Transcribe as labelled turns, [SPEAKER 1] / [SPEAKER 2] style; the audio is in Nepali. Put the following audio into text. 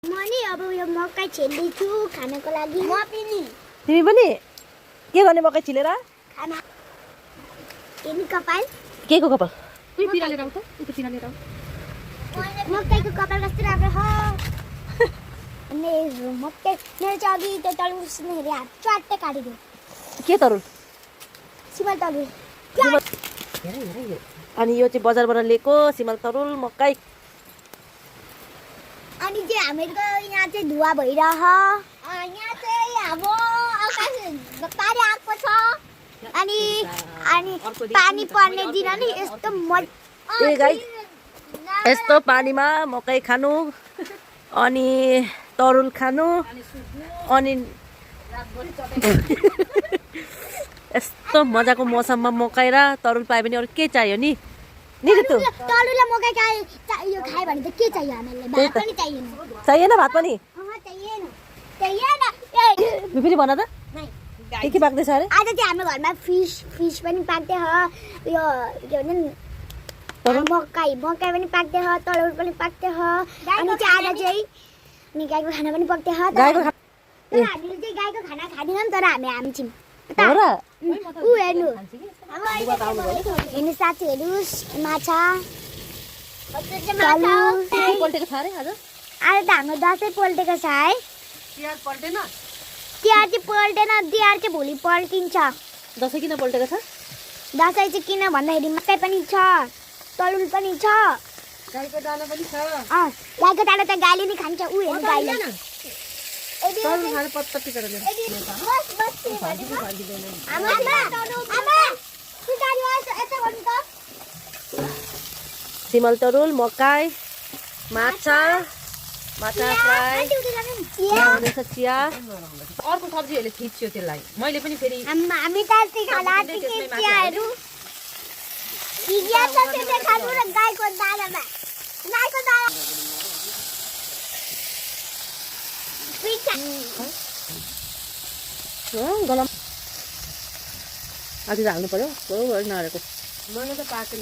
[SPEAKER 1] मनी अब यो मकै छिल्दैछु खानको लागि म पनि
[SPEAKER 2] तिमी पनि के गर्ने मकै छिलेर
[SPEAKER 1] खाना केनी कपाल
[SPEAKER 2] के को कपाल
[SPEAKER 1] मकैको कपाल कस्तो राम्रो हो अनि मकै मेरो चाहिँ अघि त्यो तरुल हेरे हात च्वाट्टै काटिदियो
[SPEAKER 2] के तरुल
[SPEAKER 1] सिमल तरुल
[SPEAKER 2] अनि यो चाहिँ बजारबाट ल्याएको सिमल तरुल मकै
[SPEAKER 1] अनि चाहिँ हामीहरूको यहाँ चाहिँ धुवा भइरह यहाँ चाहिँ हाम्रो आकाश तारे आएको छ अनि अनि पानी पर्ने दिन नि यस्तो
[SPEAKER 2] ए गाइस यस्तो पानीमा मकै खानु अनि तरुल खानु अनि यस्तो मजाको मौसममा मकै र तरुल पायो भने अरू के चाहियो नि ऋतु
[SPEAKER 1] तरुललाई मकै यो खायो भने त के चाहियो हामीलाई भात पनि चाहिएन
[SPEAKER 2] चाहिएन भात पनि
[SPEAKER 1] चाहिएन चाहिएन
[SPEAKER 2] फेरि भन त के पाक्दैछ अरे
[SPEAKER 1] आज चाहिँ हाम्रो घरमा फिस पनि पाक्दै हो यो के भन्छ मकै पनि पाक्दै हो तरुल पनि पाक्दै हो अनि चाहिँ आज चाहिँ अनि गाईको खाना पनि पाक्दै हो
[SPEAKER 2] गाईको
[SPEAKER 1] हामीले चाहिँ गाईको खाना खाँदैनौँ तर हामी छौँ
[SPEAKER 2] हो र
[SPEAKER 1] ऊ हेर्नु साथीहरू माछा
[SPEAKER 2] पल्टेको छ अरे आज
[SPEAKER 1] आज त हाम्रो दसैँ पल्टेको छ है
[SPEAKER 2] तिहार पल्टेन
[SPEAKER 1] तिहार चाहिँ पल्टेन तिहार चाहिँ भोलि पल्टिन्छ
[SPEAKER 2] दसैँ किन पल्टेको छ
[SPEAKER 1] दसैँ चाहिँ किन भन्दाखेरि मकै पनि छ तरुल पनि छ
[SPEAKER 2] गाईको दाना पनि छ
[SPEAKER 1] गाईको दाना त गाईले नि खान्छ ऊ हेर्नु गाईले
[SPEAKER 2] तरुल खानु पत्ती गरेर सिमल तरुल मकै माछा फ्राई चिया अर्को सब्जीहरूले खिच्यो त्यसलाई मैले पनि फेरि
[SPEAKER 1] हामी त खाना चियाहरू खानु र गाईको दानामा
[SPEAKER 2] गलम आधी त हाल्नु पर्यो नहालेको मैले त पाकेन